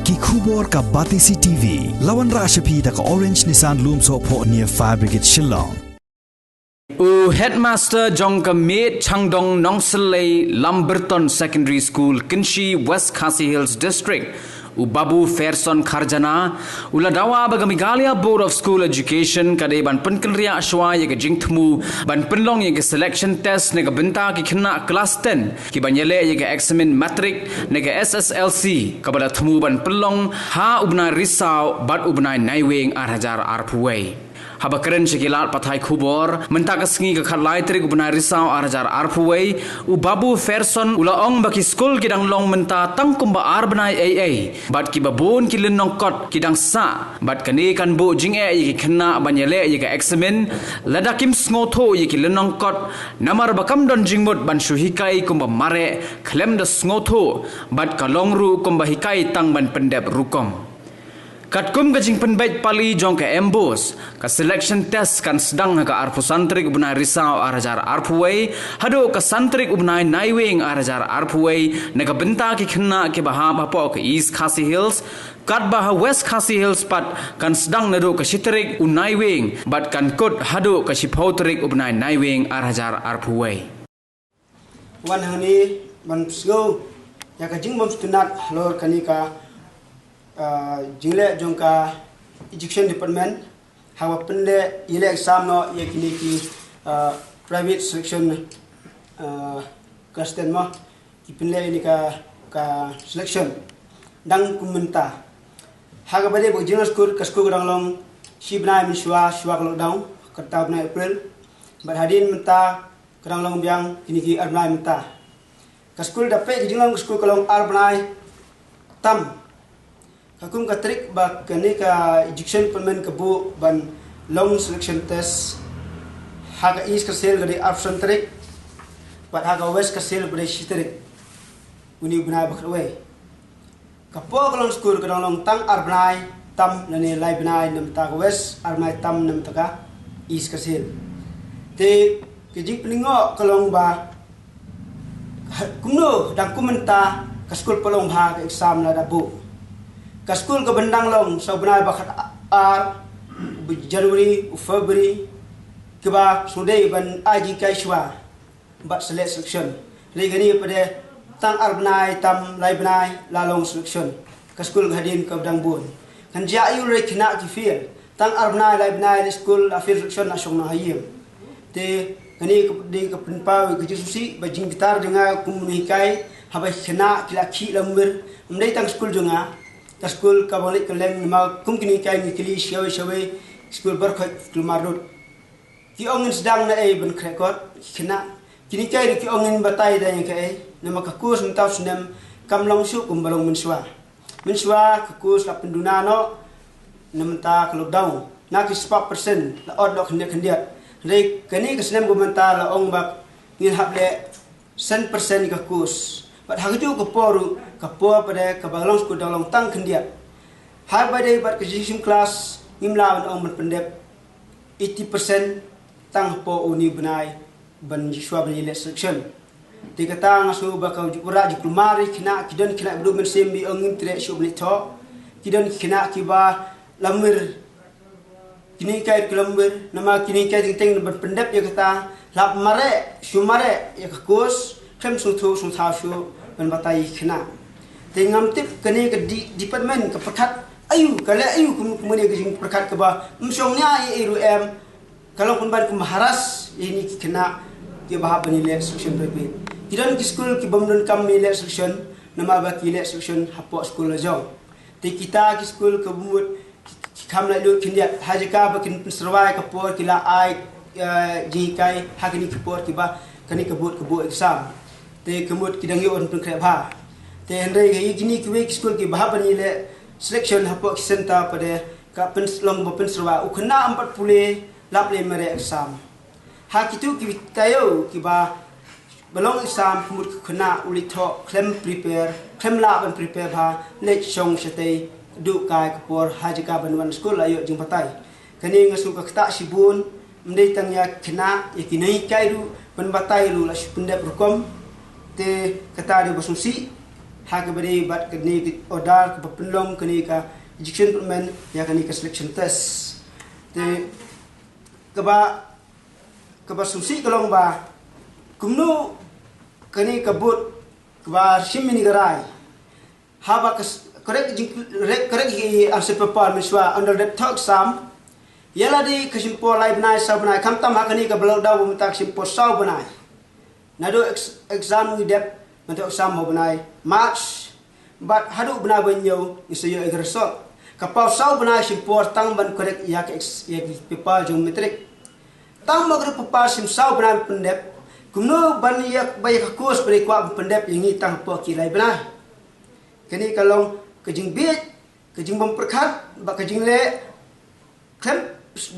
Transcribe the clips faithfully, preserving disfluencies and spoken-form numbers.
Ki khubor ka Batesi T V. La wanrah sha phi da ka Orange Nissan Lumsohphoh near Fire Brigade Shillong. U headmaster jong ka Miet Changdong Nongsylei Lamberton Secondary School, Kynshi, West Khasi Hills District, u Babu Fairson Kharjana, u la dawa ba ka Meghalaya Board of School Education ka dei ban pynkynriah shwa ïa ka jingthmu ban pynlong ïa ka selection test na ka bynta ki khynnah klas ten, ki ban ïaleh ïa ka eksamin matrik na ka S S L C, kaba la thmu ban pynlong ha u bnai Risaw bad u bnai Naiwieng ar hajar arphew wei. Haba kren sha ki lad pathai khubor mynta ka sngi, ka khatlai tarik u bnai Risaw ar hajar arphew wei, u Babu Fairson u la ong ba ki skul ki dang long mynta tang kumba ar bnai ei ei, bad kiba bun ki lynnong kot ki dang sah, bad kane kan buh jingeh ïa ki khynnah ban ïaleh ïa ka eksamin lada kim sngewthuh ïa ki lynnong kot, namar ba kam don jingmut ban shu hikai kumba mareh khlem da sngewthuh, bad ka long ruh kumba hikai tang ban pyndep rukom. Katkum ka jingpynbeit pali jong ka MBOSE, ka selection test kan sdang ha ka arphew san tarik u bnai Risaw ar hajar arphew wei haduh ka san tarik u bnai Naiwieng ar hajar arphew wei na ka bynta ki khynnah kiba hap hapoh ka East Khasi Hills, katba ha West Khasi Hills pat kan sdang naduh ka shi tarik u Naiwieng bad kan kut haduh ka shiphew tarik u bnai Naiwieng ar hajar arphew wei. Wan hangne ban pynsngew ïa ka jingbymsngewtynnat halor kane ka, ah, jingleh jong ka Education Department, haba pynleh ïaleh exam noh ïa kine ki, ah, private selection, ah, class ten mo, ki pynleh ïa kane ka, ka selection. Dang kum mynta, ha kaba dei ba ka jingïalang skul, ka skul ka dang long shi bnai mynshuwa, shuwa ka lockdown, kata u bnai April. Bad hadien mynta ka dang long biang kine ki ar bnai mynta. Ka skul da peit ka jinglong ka skul ka long ar bnai tam. Katkum ka tarik ba kane ka Education Department ka buh ban long selection test, ha ka East Khasi Hills ka dei arphew san tarik, bad ha ka West Khasi Hills ka dei shi tarik, une u bnai ba khatwei. Ka por ka long skul ka dang long tang ar bnai tam lane lai bnai na bynta ka West, ar bnai tam na bynta ka East Khasi Hills. Te ka jingpynngoh ka long ba, ha, kumno dang kum mynta ka skul pat long bha, ka exam la da buh. Ka skul ka ban dang long sa u bnai ba khatar, u January, u February, kaba sngewdei ban ai jinghikai shuwa bad sa leh selection. Hynrei kane pat de tang ar bnai tam lai bnai la long selection. Ka skul ka hadien ka dang bun. Kan jia aïu hynrei khynnah ki fail. Tang ar bnai lai bnai leh skul la fail selection, la shong noh ha ïing. Te kane ka dei ka pynpaw ka jingsngewsih ba jingbitar jong nga kum u nonghikai, haba khynnah ki la khih lamwir. Ym dei tang skul jong nga, ka skul kaba nga leit kylleng, namar kum ki nonghikai ngi kylli shawei shawei, skul baroh khoit kulmar lut. Ki ong ngin sdang naei ban khreh kot, ki khynnah. Ki nonghikai ruh ki ong ngin batai da ïa kaei, namar ka course mynta u snem kam long shuh kumba long mynshuwa. Mynshuwa ka course la pynduna noh na mynta ka lockdown, na ki spah percent la ot noh khyndiat khyndiat. Hynrei kane ka snem ba mynta la ong ba ngin hap leh san percent ka course. Bad ha kajuh ka por ruh, ka por pat de kaba long skul dang long tang khyndiat. Haba dei bad ka jingshim klas, ngim lah ban ong ban pyndep eighty percent tang hapoh une u bnai ban shuwa ban ïaleh selection. Te kata nga sngew ba ka ju-, wanrah jingkulmar ïa ki khynnah, ki don ki khynnah ba duh mynsiem ba ong ngim treh shuh ban leit thoh. Ki don ki khynnah kiba lamwir, ki nonghikai ki lamwir, namar ki nonghikai teng teng ban pyndep ïa kata, la mareh, shu mareh ïa ka course, khlem sngewthuh sngewthaw shuh ban batai ïa ki khynnah. Te ngam tip kane ka di-, department ka pyrkhat aïu, ka leh aïu kum, kum kane ka jingpyrkhat kaba ym shong nia ei ei ruh em, ka long pynban kum harass ïa kine ki khynnah kiba hap ban ïaleh selection private. Ki don ki skul ki bym donkam ban ïaleh selection, namar ba ki ïaleh selection hapoh skul la jong. Te kita ki skul kiba mut ki, ki kham laitluid khyndiat, ha jaka ba kin pynsyrwa ïa ka por ki la ai, eh, jinghikai ha kine ki por kiba kane ka board ka buh exam. Te ka mut ki dang ïoh ban pynkhreh bha. Te hynrei ïa kine kiwei ki skul kiba hap ban ïaleh selection hapoh ki centre pat de ka pyn-, long ba pynsyrwa, u khynnah um pat pule lap lei mareh exam. Ha kitu ki taïew kiba ba long exam, ka mut u khynnah u leit thoh khlem prepare, khlem lah ban prepare bha, leit shong shatei, duh kai ka por, ha jaka ban wan skul la ïoh jingbatai. Kane nga sngew ka ktah shibun, ym dei tang ïa ki khynnah, ïa ki nonghikai ruh ban batai ruh la shu pyndep rukom. Te kata dei ba sngewsih. Ha kaba dei bad kane ka order kaba pynlong kane ka ejection appointment ïa kane ka selection test. Te kaba, kaba sngewsih ka long ba kumno kane ka board kaba shim ïa kane ka rai, haba ka s-, correct jing, correct, correct hi answer paper mynshuwa ynda la dep thoh exam. Ïa lade ka shim por lai bnai saw bnai, khamtam ha kane kaba lockdown ba mynta ka shim por saw bnai. Naduh ex-, exam ngi dep, mynta exam ha u bnai March bad haduh u bnai ba ñiew ngi sa ïoh ïa ka result. Ka paw saw bnai shim por tang ban correct ïa ka ex-, ïa ka paper jong matric. Tang ma ka paper shim saw bnai ban pyndep. Kumno ban ïa, ba ïa ka course ba dei kwah ban pyndep ïa ngi tang hapoh ki lai bnai. Kane ka long ka jingbieit, ka jingbym pyrkhat bad ka jingleh khlem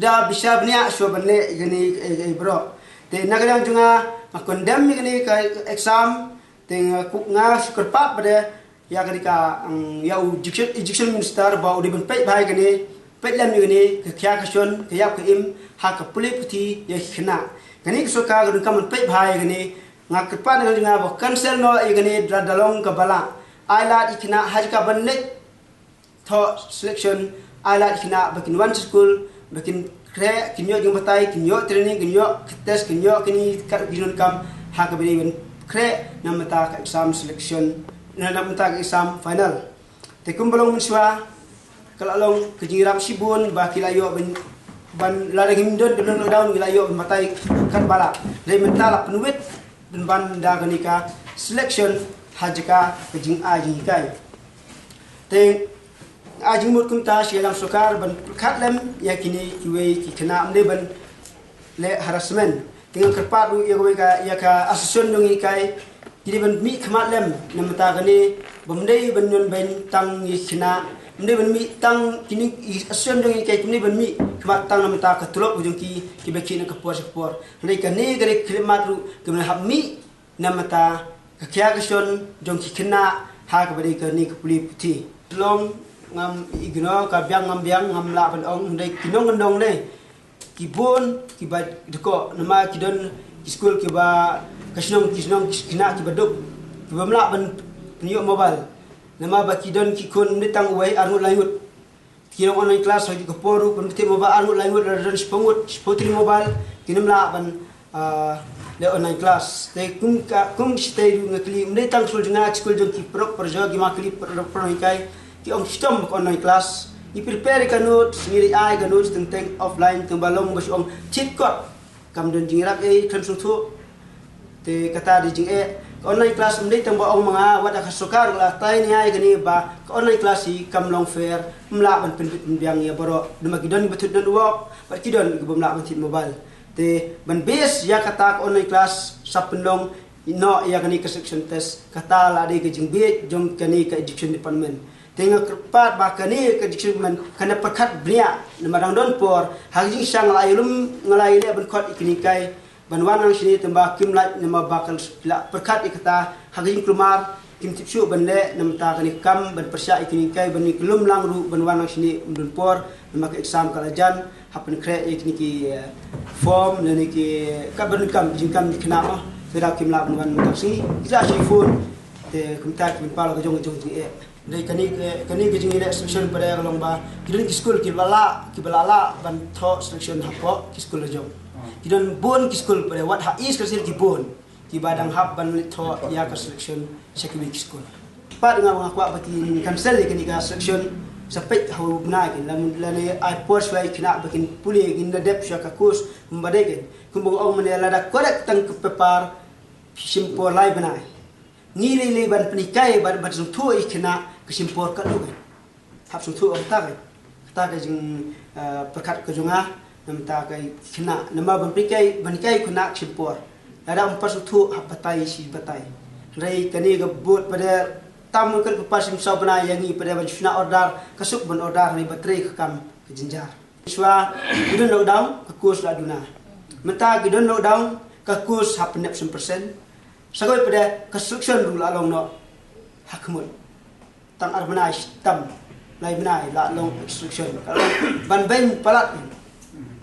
da bishar bniah shuwa ban leh ïa kane, eh, eh, baroh. Te na ka liang jong nga, nga condemn ïa kane ka exam. Te nga ku-, nga shu kyrpad pat ïa kane ka, mm, ïa u ejection, ejection minister ba u dei ban peit bha ïa kane, peit lem ïa kane ka khia ka shon, ka ïap ka im ha ka pule puthi ïa ki khynnah. Kane ka sorkar ka donkam ban peit bha ïa kane. Nga kyrpad na ka liang jong nga ba cancel noh ïa kane, da, da long kaba lah. Ai lad ïa ki khynnah ha jaka ban leit thoh selection, ai lad ïa ki khynnah ba kin wan sha skul, ba kin khreh, kin ïoh jingbatai, kin ïoh training, kin ïoh test, kin ïoh kine ki donkam ha kaba dei ban khreh na bynta ka exam selection, na, na bynta ka exam final. Te kumba long mynshuwa, ka la long ka jingïarap shibun ba ki la ïoh ban, ban lada ngim don, don lockdown ngi la ïoh ban batai katba lah. Te mynta la pynwit pynban da kane ka selection ha jaka ka jingai jinghikai. Te ai jingmut kumta sha ïalam sorkar ban pyrkhat lem ïa kine kiwei ki khynnah, ym dei ban leh harassment. Te nga kyrpad ruh ïa kawei ka, ïa ka association jong ngi kai, ki dei ban mih khmat lem na bynta kane, ba ym dei ban ñion beiñ tang ïa ki khynnah, ym dei ban mih tang kine ki association jong ngi kai, ym dei ban mih khmat tang na bynta ka tulop jong ki, kiba khie na ka por sha ka por. Hynrei kane ka dei ka khyllipmat ruh, ka mut hap mih na bynta ka khia ka shon jong ki khynnah ha kaba dei kane ka pule puthi. Long ngam ignore, ka biang ngam biang, ngam lah ban ong, hynrei ki nongkyndong ne ki bun kiba dkoh, namar ki don ki skul kiba, ka shnong ki shnong, ki khynnah kiba duk, kibym lah ban pynïoh mobile. Namar ba ki don ki khun, ym dei tang uwei, arngut laingut. Ki long online class ha kajuh ka por ruh, ban thied mobile arngut laingut, lada don shiphew ngut, shiphew tylli mobile, kin ym lah ban, ah, leh online class. Te kum ka, kum shatei ruh nga kylli, ym dei tang skul jong nga, skul jong ki paralok parajor, ki ma kylli paralok parajor hikai, ki ong shitom ba ka online class. Ngi prepare ïa ka notes, ngi leit ai ka notes teng teng offline, tang ba long ba shu ong thied kot. Kam don jingïarap ei, khlem sngewthuh. Te kata dei jingeh. Ka online class ym dei tang ba ong ma nga, wat da ka sorkar la tai nia ïa kane ba ka online class hi kam long fair, ym lah ban pynbit pynbiang ïa baroh. Namar ki don kiba thied network, bad ki don kibym lah ban thied mobile. Te ban base ïa kata ka online class sa pynlong noh ïa kane ka selection test, kata la dei ka jingbieit jong kane ka education department. Te nga kyrpad ba kane ka education department kan da pyrkhat bniah, namar dang don por, ha ka jingshisha nga la ïalum, nga la ïaleh ban khot ïa kine kai ban wan nang shane, tang ba kim lait, namar ba ka la pyrkhat ïa kata ha ka jingkulmar, kim tip shuh ban leh, namar kata kane ka kam ban pyrshah ïa kine kai ban ïalum lang ruh ban wan nang shane ym don por, namar ka exam ka la jan, hap pynkhreh ïa kine ki, eh, form lane ki, ka ban kam jingkam ki khynnah mo. Te da kim lah ban wan mynta ka sngi, ki la shim phone. Te kumta ki pynpaw la ka jong ka jong jingeh. Dei kane, eh, kane ka jingeh selection pat ka long ba ki don ki skul kiba la lah, kiba la lah ban thoh selection hapoh ki skul la jong. Ki don bun ki skul pat, wat ha East Khasi Hills ki bun kiba dang hap ban leit thoh ïa ka selection sha kiwei ki skul. Pat nga, nga kwah ba kin cancel ïa kane ka selection, sa peit ha u bnai kin, lane ai por shuwa ïa ki khynnah ba kin pule, kin da dep shuwa ka course, kumba dei kin. Kumba ong mynne, lada correct tang ka paper shim por lai bnai. Ngi lei lei ban pynhikai, ban, ban sngewthuh ïa ki khynnah ka shim por katno kin. Hap sngewthuh kata ka, kata ka jing, eh, pyrkhat ka jong nga, namar kata ka khynnah, namar ban pynhikai, ban hikai khynnah ka shim por. Lada ym pat sngewthuh, hap batai shi batai. Hynrei kane ka board pat, tam ka paper shim saw bnai ïa ngi pat ban shu shna order, ka suk ban order, hynrei ba trei ka kam ka jynjar. Shuwa ki don lockdown, ka course la duna. Mynta ki don lockdown, ka course hap pyndep san percent. Sa kawei pat ka selection ruh la long noh ha khmut. Tang ar bnai shitom, lai bnai la long selection. Ka long ban beiñ palat.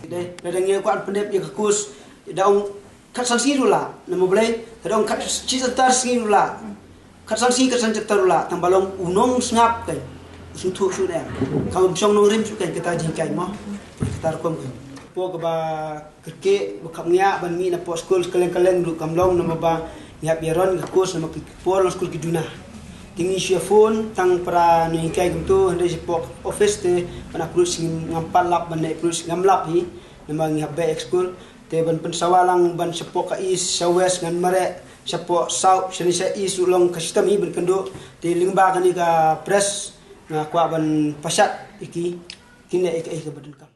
Dei, lada ngi kwah pyndep ïa ka course, da ong khatsan sngi ruh lah. Namar balei? Da ong khatsan sngi ruh lah. Khatsan sngi khatsan chapter u lah, tang ba long u nongsngap kein, u sngewthuh shuh ne em. Kam shong nongrim shuh kein, kata jinghikai mo. Kata rukom kein. Hapoh kaba kyrkieh ba khapngiah ban mih napoh skul kylleng kylleng ruh kam long, namar ba ngi hap ïaron ka course namar ki por long skul ki duna. Te ngi shu ïa phone tang para nonghikai kumto, hynrei shapoh office te ban approach ngim, ngam pat lap, ban approach ngam lap hi, namar ngi hap beh ïa ka skul. Te ban pynsawa lang ban shapoh ka east sha west ngan mareh, shapoh south shane sha east ruh long ka shitom hi ban kynduh. Te lyngba kane ka press nga kwah ban pashat ïa ki, kine ïa kaei kaba donkam.